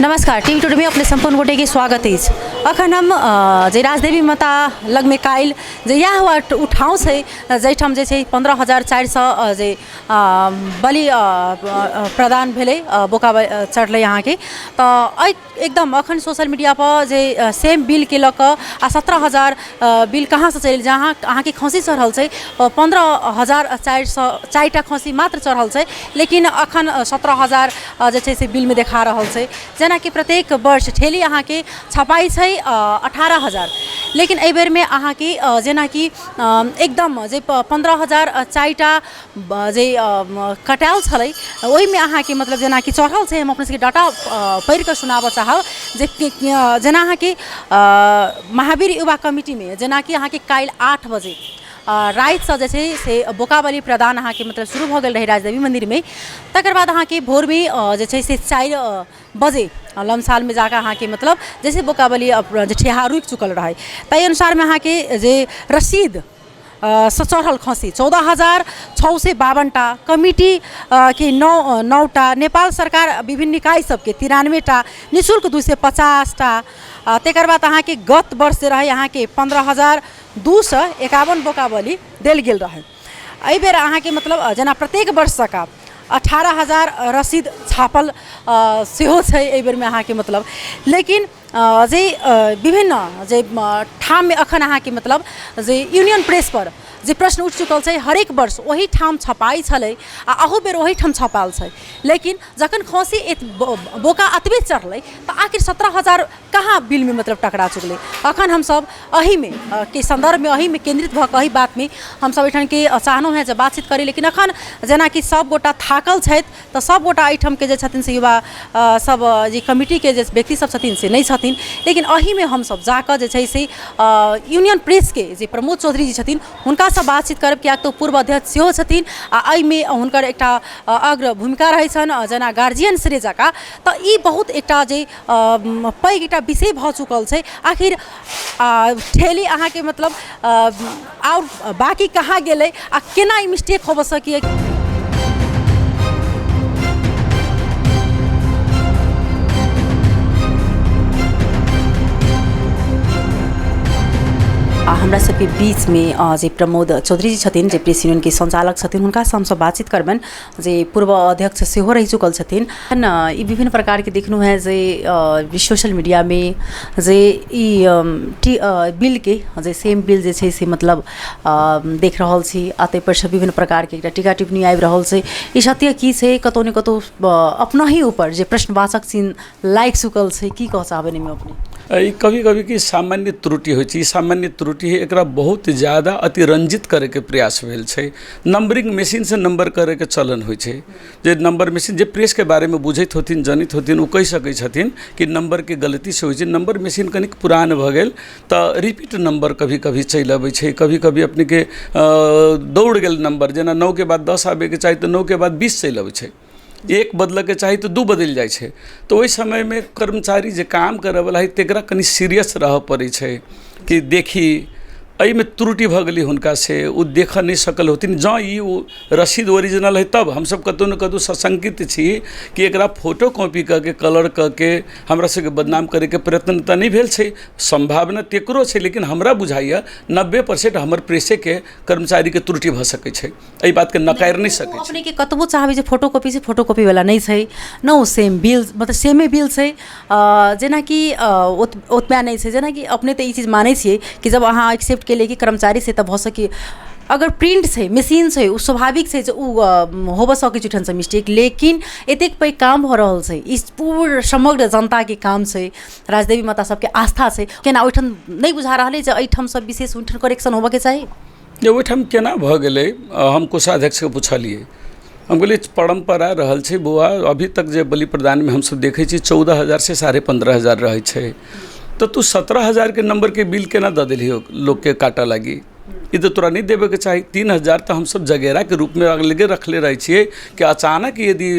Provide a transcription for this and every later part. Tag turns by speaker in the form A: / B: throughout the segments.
A: नमस्कार, TV today में अपने संपूर्ण गोटे के स्वागत अछि। अखन हम जे राजदेवी माता लगमे काल्हि जे इएह उठाव छै जाहिठाम जे छै 15,400 जे बलि प्रदान भेलै, बोका चढ़लै अहाँके। तऽ एहि एकदम अखन सोशल मीडियापर जे सेम बिलके लऽ कऽ आ 17,000 बिल कहाँसँ चलि, जहाँ अहाँके खस्सी चढ़ल छै 15,400, चारिटा खस्सी मात्र चढ़ल छै, लेकिन अखन 17,000 जे छै से बिलमे देखा रहल छै। जेनाकि प्रत्येक वर्ष ठेली अहाँके छपाइ छै 18,000, लेकिन एहि बेरमे अहाँके जेनाकि एकदम जे 15,000 चारिटा जे कटायल छलै, ओहिमे अहाँके मतलब जेनाकि चढ़ल छै। हम अपना सबके डाटा पढ़ि कऽ सुनाबऽ चाहब जे जेना अहाँके महावीर युवा कमिटीमे जेनाकि अहाँके काल्हि 8 बजे रातिसँ जे छै से बोका बलि प्रदान अहाँके मतलब शुरू भऽ गेल रहै राजदेवी मन्दिरमे। तकर बाद अहाँके भोरमे जे छै से 4 बजे लमसालमे जाकऽ अहाँके मतलब जैसे बोका बलि जे ठेहा रुकि चुकल रहै, ताहि अनुसारमे अहाँके जे रसीद सँ चढ़ल खस्सी 14,652टा, कमिटी के 9टा, नेपाल सरकार विभिन्न निकाय सबके 93टा, निःशुल्क 250टा। तकर बाद अहाँके गत वर्ष जे रहै अहाँके 15,251 बोका बलि देल गेल रहै। एहिबेर अहाँके मतलब जेना प्रत्येक वर्ष जकाँ 18,000 रसीद छापल सेहो छै एहिबेरमे अहाँके मतलब। लेकिन जे विभिन्न जे ठाममे अखन अहाँके मतलब जे यूनियन प्रेसपर जे प्रश्न उठि चुकल छै, हरेक वर्ष ओही ठाम छपाइ छलै आ अहू बेर ओही ठाम छपायल छै, लेकिन जखन खस्सी बोका एतबे चढ़लै तऽ आखिर 17,000 कहाँ बिलमे मतलब टकरा चुकलै? अखन हमसब एहिमे के सन्दर्भमे, एहिमे केन्द्रित भऽ कऽ, एहि बातमे हमसब एहिठामके चाहलहुँ हेँ जे बातचीत करी। लेकिन अखन जेनाकि सबगोटा थाकल छथि, तऽ सबगोटा एहिठामके जे छथिन से युवा सब, जे कमिटीके जे व्यक्ति सब छथिन से नहि छथिन। लेकिन एहिमे हमसब जाकऽ जे छै से यूनियन प्रेसके जे प्रमोद चौधरी जी छथिन, हुनकासँ बातचीत करब, किएक तऽ ओ पूर्व अध्यक्ष सेहो छथिन आ एहिमे हुनकर एकटा अग्र भूमिका रहै छनि जेना गार्जियन श्री जकाँ। तऽ ई बहुत एकटा जे पैघ एकटा विषय भऽ चुकल छै। आखिर ठेली अहाँके मतलब आओर बाँकी कहाँ गेलै आ केना ई मिस्टेक होबऽ सकैए? आ हमरा सबके बीचमे जे प्रमोद चौधरी जी छथिन, जे प्रेस यूनियनके संचालक छथिन, हुनकासँ हमसब बातचीत करबनि, जे पूर्व अध्यक्ष सेहो रहि चुकल छथिन। ई विभिन्न प्रकारके देखलहुँ हेँ जे सोशल मीडियामे जे ई बिलके जे सेम बिल जे छै से मतलब देख रहल छी आ ताहिपर सँ विभिन्न प्रकारके एकटा टीका टिप्पणी आबि रहल छै। ई सत्य की छै? कतहु ने कतहु अपनहि ऊपर जे प्रश्नवाचक चिन्ह लागि चुकल छै। की कहऽ चाहबनि एहिमे अपने?
B: ई कभी कभी की सामान्य त्रुटि होइ छै। ई सामान्य त्रुटि है, एकरा बहुत ज्यादा अतिरंजित करैके प्रयास भेल छै। नम्बरिंग मशीनसँ नम्बर करैके चलन होइ छै, जे नम्बर मशीन, जे प्रेसके बारेमे बुझैत होथिन, जनैत होथिन, ओ कहि सकै छथिन कि नम्बरके गलतीसँ होइ छै। नम्बर मशीन कनिक पुरान भऽ गेल तऽ रिपीट नम्बर कभी कभी चलि अबै छै। कभी कभी अपनेके दौड़ गेल नम्बर, जेना 9के बाद 10 आबैके चाही तऽ 9के बाद 20 चलि अबै छै। एक बदलऽके चाही तऽ 2 बदलि जाइ छै। तऽ ओहि समयमे कर्मचारी जे काम करऽवला हइ तकरा कनि सीरियस रहऽ पड़ै छै कि देखी एहिमे त्रुटि भऽ गेलै हुनका से ओ देखऽ नहि सकल होथिन। जँ ई ओ रसीद ओरिजिनल हइ तब हमसब कतहु ने कतहु सशंकित छी कि एकरा फोटो कॉपी कऽ के कलर कऽ के हमरा सबके बदनाम करैके प्रयत्न तऽ नहि भेल छै। सम्भावना तेकरो छै, लेकिन हमरा बुझाइए 90% हमर प्रेसेके कर्मचारीके त्रुटि भऽ सकै छै। एहि बातके नकारि नहि सकै छी।
A: अपनेके कतबो चाहबै जे फोटो कॉपी छै, फोटो कॉपीवला नहि छै ने। ओ सेम बिल मतलब सेमे बिल छै, जेनाकि ओतबा नहि छै। जेनाकि अपने तऽ ई चीज मानै छियै कि जब अहाँ एक्सेप्ट केलियै कि कर्मचारी से तऽ भऽ सकै। अगर प्रिंट छै, मशीन छै, ओ स्वाभाविक छै जे ओ होबऽ सकै छै ओहिठामसँ मिस्टेक। लेकिन एतेक पैघ काम भऽ रहल छै, ई पूर्ण समग्र जनताके काम छै, राजदेवी माता सबके आस्था छै, केना ओहिठाम नहि बुझा रहल अइ जे एहिठामसँ विशेष ओहिठाम करेक्शन होबऽके चाही?
B: जे ओहिठाम केना भऽ गेलै, हम कोषाध्यक्षके पुछलियै। हम कहलियै, परम्परा रहल छै बौआ, अभी तक जे बलि प्रदानमे हमसब देखै छी 14,000 से 15,500 रहै छै, तऽ तू 17,000के नम्बरके बिल केना दऽ देलही लोकके काटऽ लागी? ई तऽ तोरा नहि देबयके चाही। 3000 तऽ हमसभ जगेराके रूपमे अलगे रखले रहै छियै कि अचानक यदि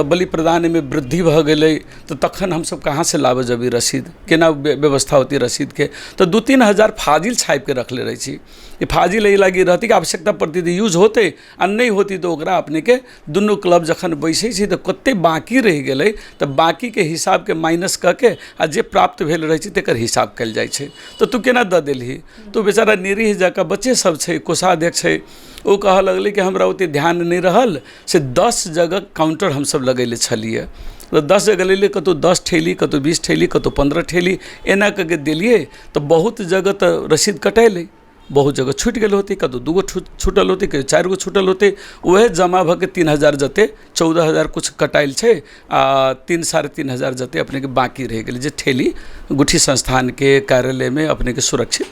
B: बलि प्रदानमे वृद्धि भऽ गेलै तऽ तखन हमसभ कहाँसँ लाबऽ जेबै रसीद, केना व्यवस्था होतै रसीदके। तऽ 2-3 हजार फाजिल छापिके रखले रहै छी। ई फाजिल एहि लागि रहतै कि आवश्यकता पड़तै तऽ यूज होतै आ नहि होतै तऽ ओकरा अपनेके दुनू क्लब जखन बैसै छै तऽ कतेक बाँकी रहि गेलै तऽ बाँकीके हिसाबके माइनस कऽ के आ जे प्राप्त भेल रहै छै तकर हिसाब कयल जाइ छै। तऽ तू केना दऽ देलही? तऽ ओ बेचारा निरीह जकाँ बच्चे सब छै, कोषाध्यक्ष छै, ओ कहऽ लगलै कि हमरा ओतेक ध्यान नहि रहल, से 10 जगह काउंटर हमसब लगेले छलियै, तऽ 10 जगह लगेलियै, कतहु 10 ठेली, कतहु 20 ठेली, कतहु 15 ठेली, एना कऽ के देलियै तऽ बहुत जगह तऽ रसीद कटेलै, बहुत जगह छुटि गेल होतै, कतहु 2 गो छुटल होतै, कहियो 4 गो छुटल होतै, उएह जमा भऽ के 3000 जते 14000 किछु कटायल छै आ 3-3.5 हजार जते अपनेके बाँकी रहि गेलै, जे ठेली गुठी संस्थानके कार्यालयमे अपनेके सुरक्षित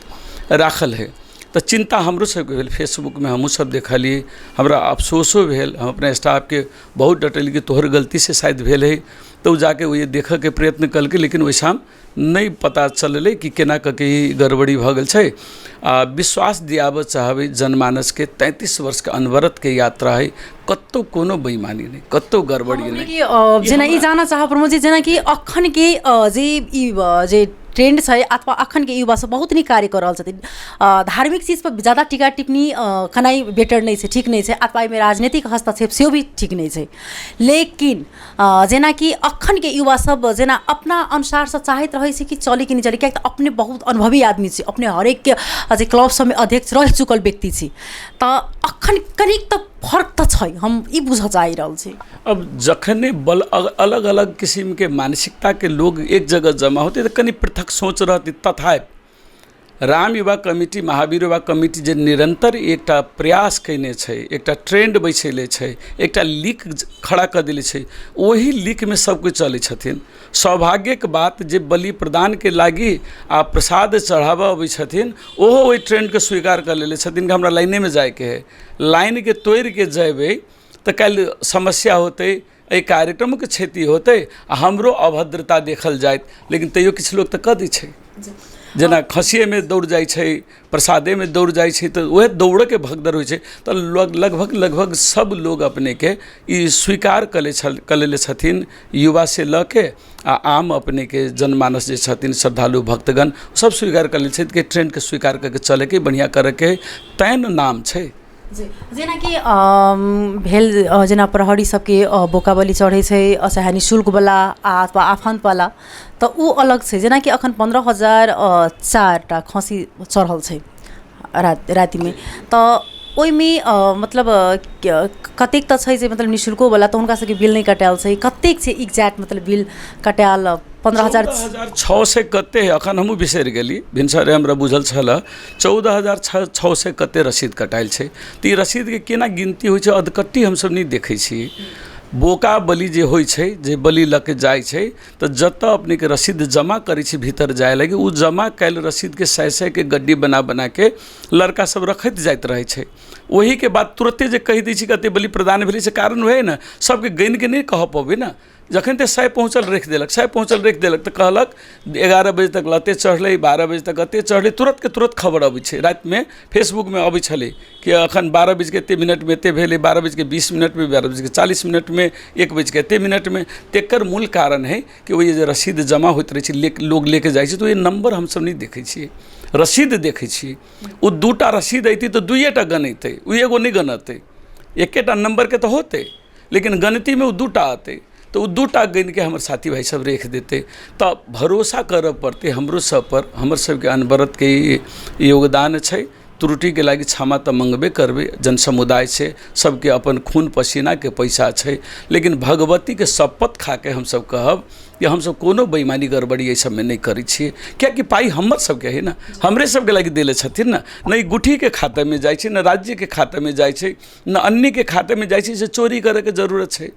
B: राखल है। तऽ चिन्ता हमरो सबके भेल, फेसबुकमे हमहूँ सब देखलियै, हमरा अफसोसो भेल, हम अपना स्टाफके बहुत डँटलियै कि तोहर गलतीसँ शायद भेल है, तऽ ओ जाके ओ देखऽके प्रयत्न केलकै, लेकिन ओहिठाम नहि पता चललै कि केना कऽ के ई गड़बड़ी भऽ गेल छै। आ विश्वास दियाबऽ चाहबै जनमानसके, 33 वर्षके अनवरतके यात्रा है, कतहु कोनो बेईमानी नहि, कतहु गड़बड़ी नहि।
A: जेना ई जानऽ चाहब प्रमोद जी, जेनाकि अखनके जे ई जे ट्रेंड छै अथवा अखनके युवा सब बहुत नीक कार्य कऽ रहल छथिन, धार्मिक चीज पर ज्यादा टीका टिप्पणी केनाइ बेटर नहि छै, ठीक नहि छै, अथवा एहिमे राजनीतिक हस्तक्षेप सेहो भी ठीक नहि छै। लेकिन जेनाकि अखनके युवा सब जेना अपना अनुसारसँ चाहैत रहै छै कि चली कि नहि चली, किएकि तऽ अपने बहुत अनुभवी आदमी छी, अपने हरेकके जे क्लब सबमे अध्यक्ष रहि चुकल व्यक्ति छी, तऽ अखन कनिक तऽ फर्क तऽ छै, हम ई बुझऽ चाहि रहल छी।
B: अब जखने बल अलग अलग किसिमके मानसिकताके लोग एक जगह जमा होतै तऽ कनि पृथक सोच रहतै। तथापि राम युवा कमिटी, महावीर युवा कमिटी जे निरन्तर एकटा प्रयास कयने छै, एकटा ट्रेंड बैसेले छै, एकटा लीक खड़ा कऽ देले छै, ओही लीकमे सब कोइ चलै छथिन। सौभाग्यके बात जे बलि प्रदानके लागि आ प्रसाद चढ़ाबऽ अबै छथिन, ओहो ओहि ट्रेंडके स्वीकार कऽ लेले छथिन कि हमरा लाइनेमे जाइके हइ, लाइनके तोड़िके जेबै तऽ काल्हि समस्या होतै, एहि कार्यक्रमके क्षति होतै आ हमरो अभद्रता देखल जायत। लेकिन तैयो किछु लोक तऽ कऽ दै छै, जेना खसिएमे दौड़ जाइ छै, प्रसादेमे दौड़ जाइ छै, तऽ उएह दौड़ैके भगदड़ होइ छै। तऽ लगभग लगभग सब लोग अपनेके ई स्वीकार कऽ लेले छथिन, युवासँ लऽ के आ आम अपनेके जनमानस जे छथिन, श्रद्धालु भक्तगण सब स्वीकार कऽ लेले छथि कि ट्रेंडके स्वीकार कऽ के चलैके, बढ़िआँ करैके, तैँ ने नाम छै।
A: जेनाकि भेल जेना प्रहरी सबके बोका बलि चढ़ै छै, चाहे निःशुल्कवला अथवा आफन्तवला, तऽ ओ अलग छै। जेनाकि अखन 15,004टा खसी चढ़ल छै रातिमे, तऽ ओहिमे मतलब कतेक तऽ छै जे मतलब निःशुल्कोवला, तऽ हुनका सबके बिल नहि कटायल छै, कतेक छै एक्जैक्ट मतलब बिल कटायल
B: 15,600 कते है, अखन हमहूँ बिसरि गेली, भिनसरे हमरा बुझल छल 14,600 कते रसीद कटायल छै। तऽ ई रसीदके केना गिनती होइ छै, अधकट्टी हमसब नहि देखै छी। बोका बलि जे होइ छै, जे बलि लऽ के जाइ छै, तऽ जतऽ अपनेके रसीद जमा करै छै भीतर जाय लागि, ओ जमा कयल रसीदके 100-100 के गड्डी बना बनाके लड़का सब रखैत जाइत रहै छै। ओहिके बाद तुरते जे कहि दै छै कते बलि प्रदान भेलै, से कारण वएह ने, सबके गिनके नहि कहऽ पबै ने। जखन ते 100 पहुँचल राखि देलक, 100 पहुँचल राखि देलक, तऽ कहलक 11 बजे तक लते चढ़लै, 12 बजे तक एते चढ़लै, तुरन्तके तुरन्त खबर अबै छै। रातिमे फेसबुकमे अबै छलै कि एखन 12 बजके एते मिनटमे एते भेलै, 12 बजके 20 मिनटमे, 12 बजके 40 मिनटमे, 1 बजके एते मिनटमे। तकर मूल कारण है कि ओहि जे रसीद जमा होइत रहै छै, लोग लेके जाइ छै, तऽ ओहि नम्बर हमसब नहि देखै छियै, रसीद देखै छियै। ओ 2टा रसीद अयतै तऽ 2टा गनेतै, ओ एगो नहि गनतै, एकेटा नम्बरके तऽ होतै, लेकिन गणतीमे ओ 2टा अतै, तऽ ओ 2टा गिनके हमर साथी भाइ सब राखि देतै। तऽ भरोसा करऽ पड़तै हमरो सब पर, हमर सबके अनवरतके योगदान छै। त्रुटिके लागि क्षमा तऽ मङ्गबे करबै जन समुदाय से, सबके अपन खून पसीनाके पैसा छै, लेकिन भगवतीके शपथ खाके हमसब कहब कि हमसब कोनो बेईमानी गड़बड़ी एहि सबमे नहि करै छियै, कियाकि पाइ हमर सबके है ने, हमरे सबके लागि देले छथिन ने, नहि गुठीके खातामे जाइ छै, ने राज्यके खातामे जाइ छै, ने अन्यके खातामे जाइ छै, से चोरी करैके जरूरत छै।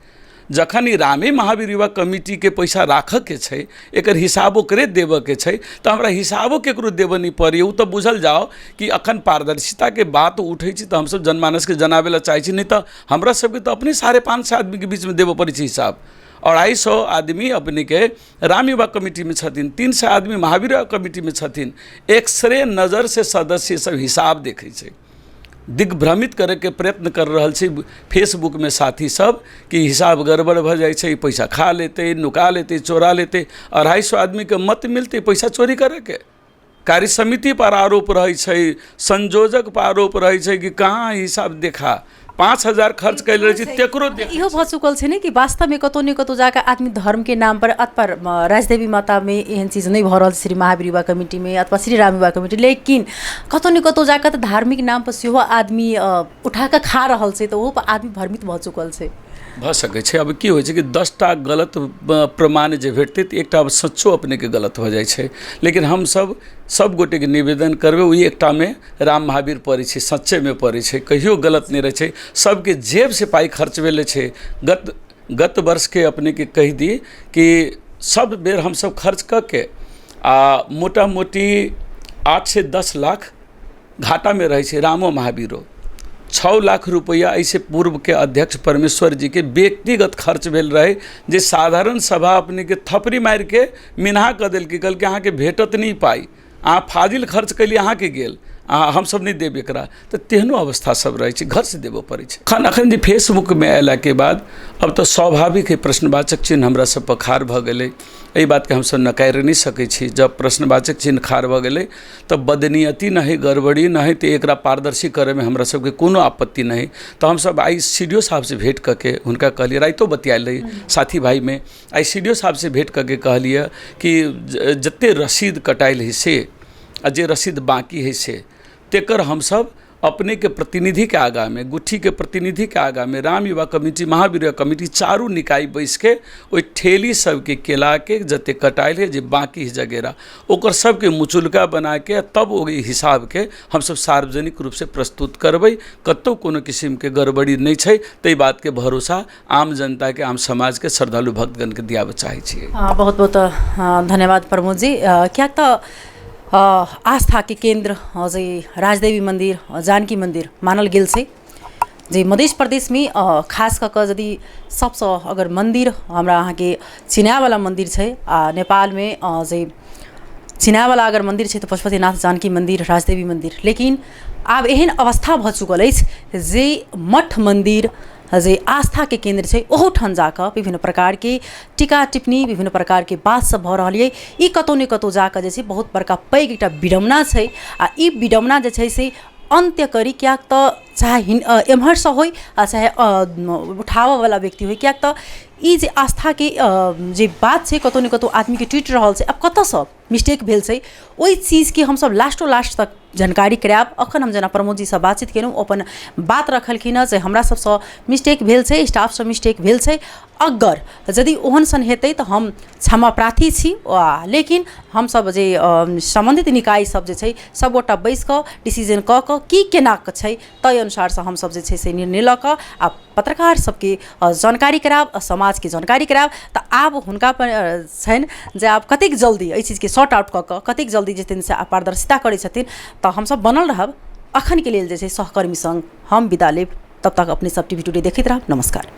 B: जखन ई रामे महावीर युवा कमिटीके पैसा राखऽके छै, एकर हिसाबो ओकरे देबऽके छै, तऽ हमरा हिसाबो केकरो देबऽ नहि पड़ैए। ओ तऽ बुझल जाओ कि अखन पारदर्शिताके बात उठै छै तऽ हमसब जनमानसके जनाबै लए चाहै छी, नहि तऽ हमरा सबके तऽ अपने 550 आदमीके बीचमे देबऽ पड़ै छै हिसाब। 250 आदमी अपनेके राम युवा कमिटीमे छथिन, 300 आदमी महावीर युवा कमिटीमे छथिन। एक्सरे नजरसँ सदस्य सब हिसाब देखै छै। दिग्भ्रमित करैके प्रयत्न कर रहल छै फेसबुकमे साथी सब कि हिसाब गड़बड़ भऽ जाइ छै, पैसा खा लेतै, नुका लेतै, चोरा लेतै। 250 आदमीके मत मिलतै पैसा चोरी करैके? कार्य समिति पर आरोप रहै छै, संयोजक पर आरोप रहै छै कि कहाँ हिसाब देखा, 5000 खर्च कयल रहै छै तेकरो देख।
A: इहो भऽ चुकल छै ने कि वास्तवमे कतहु ने कतहु जाकऽ आदमी धर्मके नाम पर अथवा राजदेवी मातामे एहन चीज नहि भऽ रहल छै, श्री महावीर युवा कमिटीमे अथवा श्री राम युवा कमिटी, लेकिन कतहु ने कतहु जाकऽ तऽ धार्मिक नाम पर सेहो आदमी उठा कऽ खा रहल छै, तऽ ओहो पर आदमी भ्रमित भऽ चुकल छै।
B: भऽ सकै छै। अब की होइ छै कि 10टा गलत प्रमाण जे भेटतै तऽ एकटा सच्चो अपनेके गलत भऽ जाइ छै। लेकिन हमसब सब गोटेके निवेदन करबै, ओहि एकटामे राम महावीर पड़ै छै, सच्चेमे पड़ै छै, कहियो गलत नहि रहै छै। सबके जेबसँ पाइ खर्च भेलै छै। गत वर्षके अपनेके कहि दी कि सब बेर हमसब खर्च कऽ के आ मोटा मोटी 8 से 10 लाख घाटामे रहै छै रामो महावीरो। 6 लाख रुपैआ एहिसँ पूर्वके अध्यक्ष परमेश्वर जीके व्यक्तिगत खर्च भेल रहै, जे साधारण सभा अपनेके थपड़ी मारिके मिनहा कऽ देलकै, कहलकै अहाँके भेटत नहि पाइ, अहाँ फाजिल खर्च कयली, अहाँके गेल, अहाँ हमसब नहि देब एकरा। तऽ तेहनो अवस्था सब रहै छै, घरसँ देबऽ पड़ै छै। एखन जे फेसबुकमे अयलाके बाद अब तऽ स्वाभाविक है प्रश्नवाचक चिन्ह हमरा सब पर खाड़ भऽ गेलै। एहि बातके हमसब नकारि नहि सकै छी। जब प्रश्नवाचक चिन्ह खाड़ भऽ गेलै तऽ बदनियती नहि, गड़बड़ी नहि, तऽ एकरा पारदर्शी करैमे हमरा सबके कोनो आपत्ति नहि। तऽ हमसब आइ सी डी ओ साहबसँ भेँट कऽ के हुनका कहलियै, रातिओ बतियाएल रही साथी भाइमे, आइ सी डी ओ साहबसँ भेँट कऽ के कहलियै कि जते रसीद कटायल हइ से आ जे रसीद बाँकी हइ से तेकर हमसब अपनेके प्रतिनिधिके आगाँमे, गुट्ठीके प्रतिनिधिके आगाँमे, राम युवा कमिटी, महावीर युवा कमिटी चारू निकाय बैसिके ओहि ठेली सबके केलाके जते कटायल हइ, जे बाँकी हइ जगेरा, ओकर सबके मुचुलका बनाके तब ओहि हिसाबके हमसब सार्वजनिक रूपसँ प्रस्तुत करबै। कतहु कोनो किसिमके गड़बड़ी नहि छै, ताहि बातके भरोसा आम जनताके, आम समाजके, श्रद्धालु भक्तगणके दियाबऽ चाहै छियै।
A: बहुत बहुत धन्यवाद प्रमोद जी। कियाक तऽ आस्थाके केन्द्र जे राजदेवी मन्दिर, जानकी मन्दिर मानल गेल छै, जे मध्य प्रदेशमे खास कऽ कऽ यदि सबसँ अगर मन्दिर हमरा अहाँके चिनाएवला मन्दिर छै आ नेपालमे जे चिनाएवला अगर मन्दिर छै तऽ पशुपतिनाथ जानकी मन्दिर, राजदेवी मन्दिर। लेकिन आब एहन अवस्था भऽ चुकल अछि जे मठ मन्दिर जे आस्थाके केन्द्र छै ओहोठाम जाकऽ विभिन्न प्रकारके टीका टिप्पणी, विभिन्न प्रकारके बात सब भऽ रहल अइ। ई कतहु ने कतहु जाकऽ जे छै बहुत बड़का पैघ एकटा विडम्बना छै आ ई विडम्बना जे छै से अन्त्य करी, किएक तऽ चाहे एम्हरसँ होइ आ चाहे उठाबऽवला व्यक्ति होइ, किएक तऽ ई जे आस्थाके जे बात छै कतहु ने कतहु आदमीके टूटि रहल छै। आब कतऽसँ मिस्टेक भेल छै ओहि चीजके हमसब लास्टो लास्ट तक जानकारी करायब। अखन हम जेना प्रमोद जीसँ बातचीत केलहुँ, ओ अपन बात रखलखिन हँ जे हमरा सबसँ मिस्टेक भेल छै, स्टाफसँ मिस्टेक भेल छै, अगर यदि ओहन सन हेतै तऽ हम क्षमा प्रार्थी छी, लेकिन हमसब जे सम्बन्धित निकाय सब जे छै सबगोटा बैस कऽ डिसीजन कऽ कऽ की केना कऽ छै ताहि अनुसारसँ हमसब जे छै से निर्णय लऽ कऽ आ पत्रकार सबके जानकारी करायब, समाजके जानकारी करायब। तऽ आब हुनका पर छनि जे आब कतेक जल्दी एहि चीजके शॉर्ट आउट कऽ कऽ कतेक जल्दी जे छथिन से पारदर्शिता करै छथिन, तऽ हमसब बनल रहब। अखनके लेल जे छै सहकर्मी सङ्ग हम विदा लेब, तब तक अपने सब टीवी टुडे देखैत रहब। नमस्कार।